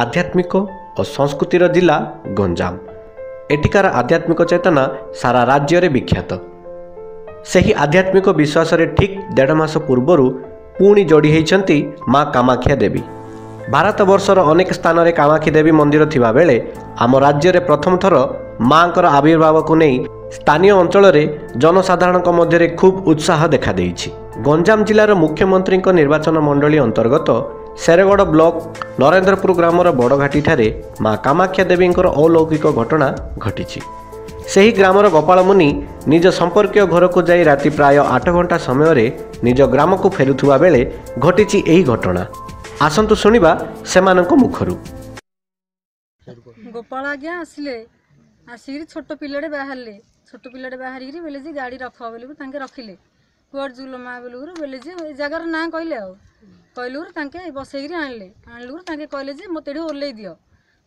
ଆଧ୍ୟାତ୍ମିକ ଓ ସଂସ୍କୃତିର ଜିଲ୍ଲା ଗଞ୍ଜାମ। ଏଠିକାର ଆଧ୍ୟାତ୍ମିକ ଚେତନା ସାରା ରାଜ୍ୟରେ ବିଖ୍ୟାତ। ସେହି ଆଧ୍ୟାତ୍ମିକ ବିଶ୍ୱାସରେ ଠିକ୍ ଦେଢ଼ ମାସ ପୂର୍ବରୁ ପୁଣି ଯୋଡ଼ି ହୋଇଛନ୍ତି ମା କାମାକ୍ଷା ଦେବୀ। ଭାରତବର୍ଷର ଅନେକ ସ୍ଥାନରେ କାମାକ୍ଷୀ ଦେବୀ ମନ୍ଦିର ଥିବାବେଳେ ଆମ ରାଜ୍ୟରେ ପ୍ରଥମ ଥର ମାଙ୍କର ଆବିର୍ଭାବକୁ ନେଇ ସ୍ଥାନୀୟ ଅଞ୍ଚଳରେ ଜନସାଧାରଣଙ୍କ ମଧ୍ୟରେ ଖୁବ୍ ଉତ୍ସାହ ଦେଖାଦେଇଛି। ଗଞ୍ଜାମ ଜିଲ୍ଲାର ମୁଖ୍ୟମନ୍ତ୍ରୀଙ୍କ ନିର୍ବାଚନ ମଣ୍ଡଳୀ ଅନ୍ତର୍ଗତ ଶେରଗଡ଼ ବ୍ଲକ ନରେନ୍ଦ୍ରପୁର ଗ୍ରାମର ବଡ଼ଘାଟିଠାରେ ମା କାମାକ୍ଷା ଦେବୀଙ୍କର ଅଲୌକିକ ଘଟଣା ଘଟିଛି। ସେହି ଗ୍ରାମର ଗୋପାଳ ମୁନି ନିଜ ସମ୍ପର୍କୀୟ ଘରକୁ ଯାଇ ରାତି ପ୍ରାୟ 8 ଘଣ୍ଟା ସମୟରେ ନିଜ ଗ୍ରାମକୁ ଫେରୁଥିବା ବେଳେ ଘଟିଛି ଏହି ଘଟଣା। ଆସନ୍ତୁ ଶୁଣିବା ସେମାନଙ୍କ ମୁଖରୁ। ଗୋପାଳ ଆଜ୍ଞା ଆସିଲେ, ଆସିକିରି ଛୋଟ ପିଲାଟେ ବାହାରିଲେ। ଛୋଟ ପିଲାଟେ ବାହାରିକିରି ବୋଇଲେ ଯେ ଗାଡ଼ି ରଖ ବୋଲି ତାଙ୍କେ ରଖିଲେ। କୁଆଡ଼େ ଯିବୁ ମା ବୋଲୁରୁ ବୋଇଲେ ଯେ ଏ ଜାଗାର ନାଁ କହିଲେ। ଆଉ କହିଲୁରୁ ତାଙ୍କେ ବସେଇକିରି ଆଣିଲେ। ଆଣିଲୁରୁ ତାଙ୍କେ କହିଲେ ଯେ ମୋତେ ଏଠି ଓହ୍ଲେଇ ଦିଅ,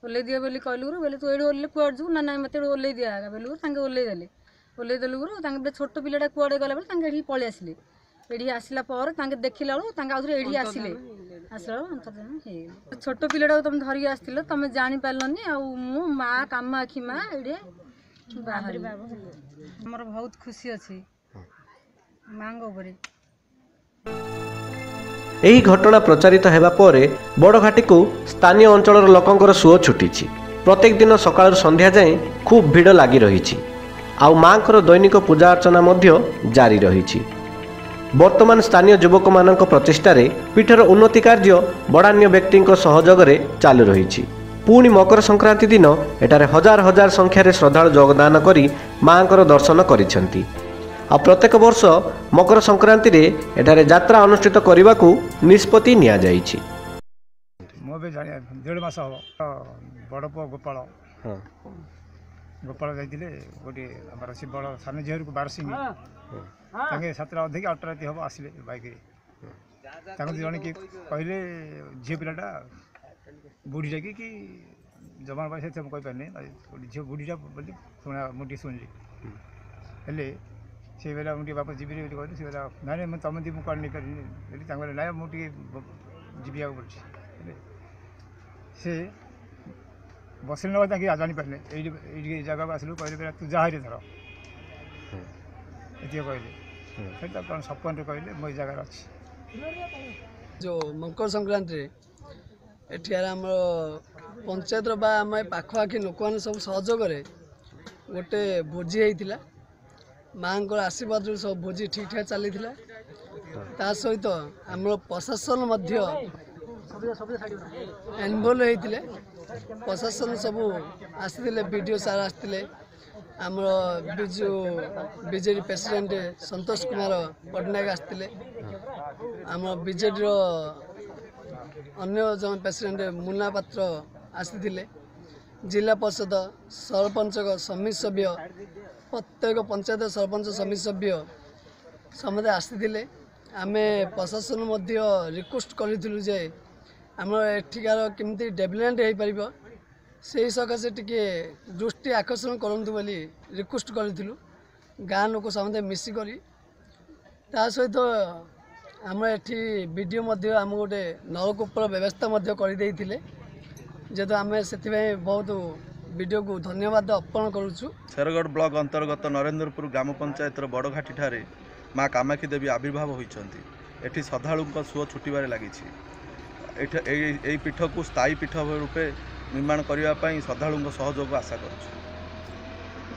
ଓହ୍ଲେଇ ଦିଅ ବୋଲି କହିଲୁରୁ ବୋଇଲେ ତୁ ଏଇଠି ଓହ୍ଲେଇଲେ କୁଆଡ଼େ ଯିବୁ? ନା ନାଇଁ, ମୋତେ ଏଠି ଓହ୍ଲେଇ ଦିଅ ଆଗା ବୋଲୁରୁ ତାଙ୍କେ ଓହ୍ଲେଇ ଦେଲେ। ଓହ୍ଲେଇ ଦେଲୁରୁ ତାଙ୍କେ ଗୋଟେ ଛୋଟ ପିଲାଟା କୁଆଡ଼େ ଗଲା ବୋଲି ତାଙ୍କେ ଏଠିକି ପଳେଇ ଆସିଲେ। ଏଠି ଆସିଲା ପରେ ତାଙ୍କେ ଦେଖିଲା ବେଳକୁ ତାଙ୍କେ ଆଉଥରେ ଏଠି ଆସିଲେ। ଆସିଲା ବେଳକୁ ଅନ୍ତର୍ଧାନ ହେଇଗଲେ। ଛୋଟ ପିଲାଟାକୁ ତମେ ଧରିକି ଆସିଥିଲ, ତମେ ଜାଣିପାରିଲନି। ଆଉ ମୁଁ ମା କାମାକ୍ଷୀ ମା ଏଇଠି ବାହାରି ଆମର ବହୁତ ଖୁସି ଅଛି ମାଙ୍କ ଉପରେ। ଏହି ଘଟଣା ପ୍ରଚାରିତ ହେବା ପରେ ବଡ଼ଘାଟିକୁ ସ୍ଥାନୀୟ ଅଞ୍ଚଳର ଲୋକଙ୍କର ସୁଅ ଛୁଟିଛି। ପ୍ରତ୍ୟେକ ଦିନ ସକାଳରୁ ସନ୍ଧ୍ୟା ଯାଏଁ ଖୁବ୍ ଭିଡ଼ ଲାଗି ରହିଛି, ଆଉ ମାଙ୍କର ଦୈନିକ ପୂଜା ଅର୍ଚ୍ଚନା ମଧ୍ୟ ଜାରି ରହିଛି। ବର୍ତ୍ତମାନ ସ୍ଥାନୀୟ ଯୁବକମାନଙ୍କ ପ୍ରଚେଷ୍ଟାରେ ପୀଠର ଉନ୍ନତି କାର୍ଯ୍ୟ ବଡ଼ାନ୍ୟ ବ୍ୟକ୍ତିଙ୍କ ସହଯୋଗରେ ଚାଲୁ ରହିଛି। ପୁଣି ମକର ସଂକ୍ରାନ୍ତି ଦିନ ଏଠାରେ ହଜାର ହଜାର ସଂଖ୍ୟାରେ ଶ୍ରଦ୍ଧାଳୁ ଯୋଗଦାନ କରି ମାଙ୍କର ଦର୍ଶନ କରିଛନ୍ତି। ଆଉ ପ୍ରତ୍ୟେକ ବର୍ଷ ମକର ସଂକ୍ରାନ୍ତିରେ ଏଠାରେ ଯାତ୍ରା ଅନୁଷ୍ଠିତ କରିବାକୁ ନିଷ୍ପତ୍ତି ନିଆଯାଇଛି। ମୁଁ ଏବେ ଜାଣି ଦେଢ଼ ମାସ ହେବ। ବଡ଼ ପୁଅ ଗୋପାଳ, ଗୋପାଳ ଯାଇଥିଲେ ଗୋଟିଏ ଆମର ସେ ବଡ଼ ସାନ ଝିଅକୁ ବାରସିଙ୍ଗି। ତାଙ୍କେ 7ଟା ଅଧିକ 8ଟା ରାତି ହେବ ଆସିଲେ ବାଇକ୍ରେ। ତାଙ୍କୁ ଜଣେ କିଏ କହିଲେ ଝିଅ ପିଲାଟା ବୁଢ଼ୀଟା କି ଜମାନ ପଇସା ମୁଁ କହିପାରିନି, ଗୋଟେ ଝିଅ ବୁଢ଼ୀଟା ବୋଲି ଶୁଣା ମୁଁ ଟିକେ ଶୁଣିଲି। ହେଲେ ସେ ବେଲା ମୁଁ ଟିକେ ବାପା ଯିବି ବୋଲି କହିଲି। ସେ ବେଲା ନାଇଁ ନାଇଁ, ମୁଁ ତମେ ମୁଁ କୁଆଡ଼େ ନେଇପାରିନି ବୋଲି ତାଙ୍କ କହିଲେ ନାଇଁ, ମୁଁ ଟିକେ ଯିବି ଆଉ ପଡ଼ୁଛି। ହେଲେ ସେ ବସିଲେ ନେବା ତାଙ୍କେ ଜାଣିପାରିଲେ। ଏଇଠି ଏଇଠି ଏଇ ଜାଗାକୁ ଆସିଲୁ, କହିଲେ ତୁ ଯାହା ଧର ଏତିକି କହିଲେ। ସେଠି ତାକୁ କ'ଣ ସପନରେ କହିଲେ ମୁଁ ଏଇ ଜାଗାରେ ଅଛି। ଯେଉଁ ମକର ସଂକ୍ରାନ୍ତିରେ ଏଠିକାର ଆମର ପଞ୍ଚାୟତର ବା ଆମ ଏ ପାଖଆଖି ଲୋକମାନେ ସବୁ ସହଯୋଗରେ ଗୋଟେ ଭୋଜି ହେଇଥିଲା। ମାଆଙ୍କର ଆଶୀର୍ବାଦରୁ ସବୁ ଭୋଜି ଠିକ୍ ଠାକ୍ ଚାଲିଥିଲା। ତା ସହିତ ଆମର ପ୍ରଶାସନ ମଧ୍ୟ ଇନଭଲ୍ଭ ହେଇଥିଲେ। ପ୍ରଶାସନ ସବୁ ଆସିଥିଲେ, ବି ଡ଼ି ଓ ସାର୍ ଆସିଥିଲେ, ଆମର ବିଜୁ ବିଜେଡ଼ି ପ୍ରେସିଡେଣ୍ଟ ସନ୍ତୋଷ କୁମାର ପଟ୍ଟନାୟକ ଆସିଥିଲେ, ଆମ ବିଜେଡ଼ିର ଅନ୍ୟ ଜଣେ ପ୍ରେସିଡେଣ୍ଟ ମୁନା ପାତ୍ର ଆସିଥିଲେ, ଜିଲ୍ଲା ପରିଷଦ ସରପଞ୍ଚ ସମିତି ସଭ୍ୟ, ପ୍ରତ୍ୟେକ ପଞ୍ଚାୟତ ସରପଞ୍ଚ ସମିତି ସଭ୍ୟ ସମସ୍ତେ ଆସିଥିଲେ। ଆମେ ପ୍ରଶାସନ ମଧ୍ୟ ରିକ୍ୱେଷ୍ଟ କରିଥିଲୁ ଯେ ଆମର ଏଠିକାର କେମିତି ଡେଭଲପମେଣ୍ଟ ହେଇପାରିବ ସେଇ ସକାଶେ ଟିକେ ଦୃଷ୍ଟି ଆକର୍ଷଣ କରନ୍ତୁ ବୋଲି ରିକ୍ୱେଷ୍ଟ କରିଥିଲୁ ଗାଁ ଲୋକ ସମସ୍ତେ ମିଶିକରି। ତା ସହିତ ଆମର ଏଠି ବି ଡ଼ି ଓ ମଧ୍ୟ ଆମକୁ ଗୋଟେ ନଳକୂପର ବ୍ୟବସ୍ଥା ମଧ୍ୟ କରିଦେଇଥିଲେ, ଯେହେତୁ ଆମେ ସେଥିପାଇଁ ବହୁତ ବି ଡ଼ି ଓକୁ ଧନ୍ୟବାଦ ଅର୍ପଣ କରୁଛୁ। ଶେରଗଡ଼ ବ୍ଲକ ଅନ୍ତର୍ଗତ ନରେନ୍ଦ୍ରପୁର ଗ୍ରାମ ପଞ୍ଚାୟତର ବଡ଼ଘାଟିଠାରେ ମା କାମାକ୍ଷୀ ଦେବୀ ଆବିର୍ଭାବ ହୋଇଛନ୍ତି। ଏଠି ଶ୍ରଦ୍ଧାଳୁଙ୍କ ସୁଅ ଛୁଟିବାରେ ଲାଗିଛି। ଏଠି ଏଇ ପୀଠକୁ ସ୍ଥାୟୀ ପୀଠ ରୂପେ ନିର୍ମାଣ କରିବା ପାଇଁ ଶ୍ରଦ୍ଧାଳୁଙ୍କ ସହଯୋଗ ଆଶା କରୁଛୁ।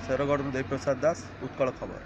ଶେରଗଡ଼ରୁ ଦେବୀପ୍ରସାଦ ଦାସ, ଉତ୍କଳ ଖବର।